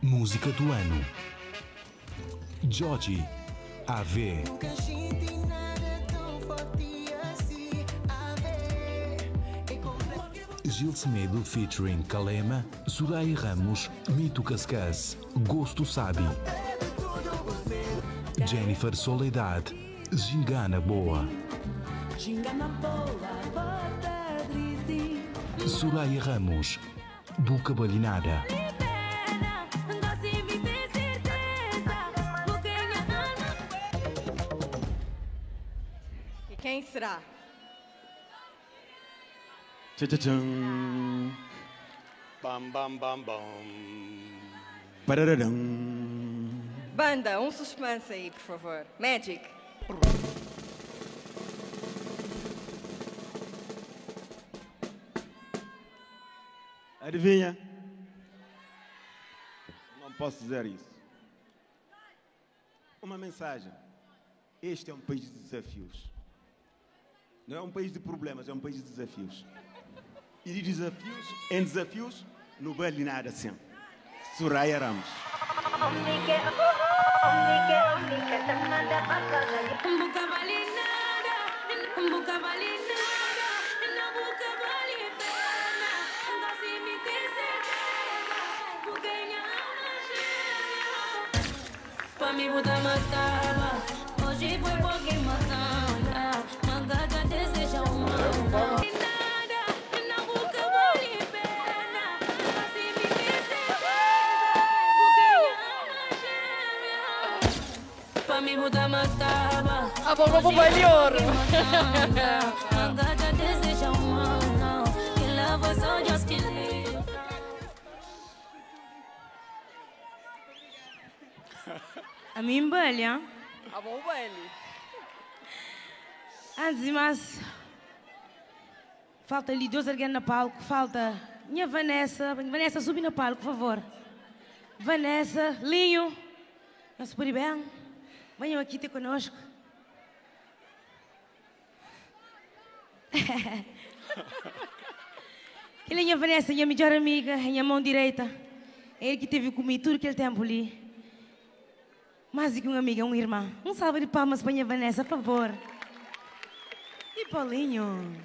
Música do ano. Djodje, Ave. Gil Semedo featuring Calema, Soraya Ramos, Mito Cascas, Gosto Sabi. Jennifer Soledad, Gingana Boa. Soraya Ramos, Boca Balinada. E quem será? Tchan. Bam, bam, bam, bam. Pararadam. Banda, um suspense aí, por favor. Magic. Adivinha? Não posso dizer isso. Uma mensagem. Este é um país de desafios. Não é um país de problemas, é um país de desafios. E de desafios em desafios, não vale nada assim. Soraya Ramos. A bomba pro baile ouro. A mim balha. A bom baile. Antes de mais, falta ali dois alguém na palco, falta minha Vanessa. Vanessa, subi no palco, por favor. Vanessa, Linho, nosso bem. Venham aqui ter conosco. Ele é minha Vanessa, minha melhor amiga, minha mão direita. É ele que teve comigo tudo aquele tempo ali. Mais do que uma amiga, uma irmã. Um salve de palmas para a minha Vanessa, por favor. E Paulinho.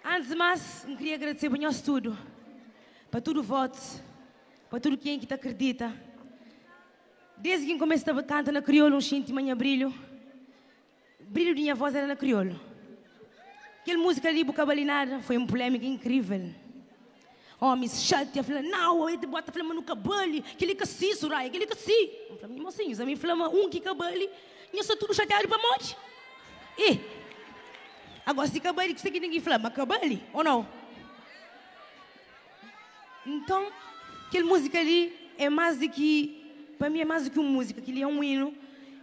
Antes de mais, eu queria agradecer para o nosso tudo. Para tudo o voto. Para tudo quem que te acredita. Desde que comecei a cantar na crioulo, um xinte manhã brilho. Brilho de minha voz era na crioulo. Aquela música ali, Boca Balinada, foi uma polêmica incrível. Homens chateados, falando, não, ele bota flama no cabelo, que ele que Soraya, que ele que sim. Eu falei, mocinhos, a mim flama um que cabelo, e eu sou tudo chateado para morte. E agora se cabelo, que você que ninguém flama, cabelo, ou não? Então, aquela música ali é mais do que, para mim é mais do que uma música, aquilo é um hino,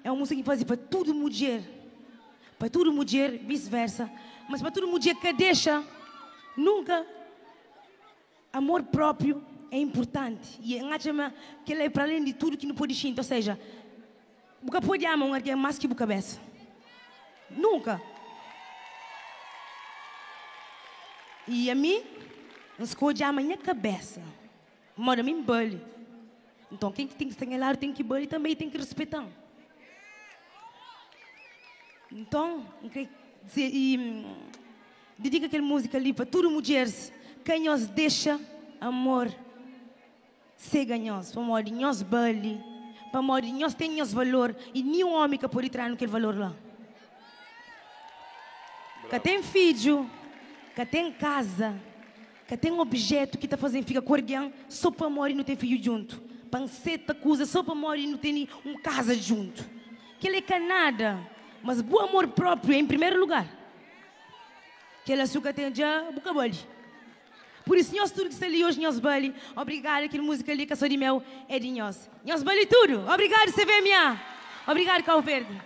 é uma música que faz para tudo mulher. Para tudo mulher, vice-versa. Mas para tudo mulher que deixa, nunca. Amor próprio é importante. E acho que ele é para além de tudo que não pode sentir. Ou seja, nunca pode amar um alguém mais que a cabeça. Nunca. E a mim, não se pode amar minha cabeça. Mora mim bale. Então quem tem que estar lá tem que bale também tem que respeitar. Então, eu queria dizer, e, dedico aquela música ali para todas as mulheres. Quem os deixa amor ser ganhoso, para morrer nós bale, para morrer nós tem nosso valor e nenhum homem que pode entrar naquele valor lá. Que tem filho, que tem casa, que tem um objeto que está fazendo fica com alguém só para morrer e não ter filho junto. Panceta coisa só para morrer e não ter um casa junto. Que ele é canada, mas bom amor próprio é em primeiro lugar. Que ele açúcar tem já boca bale. Por isso, nós tudo que está ali hoje, nós bali. Obrigado, aquela música ali que é só de mel é de nós. Nós bali tudo. Obrigado, CVMA. Obrigado, Cabo Verde.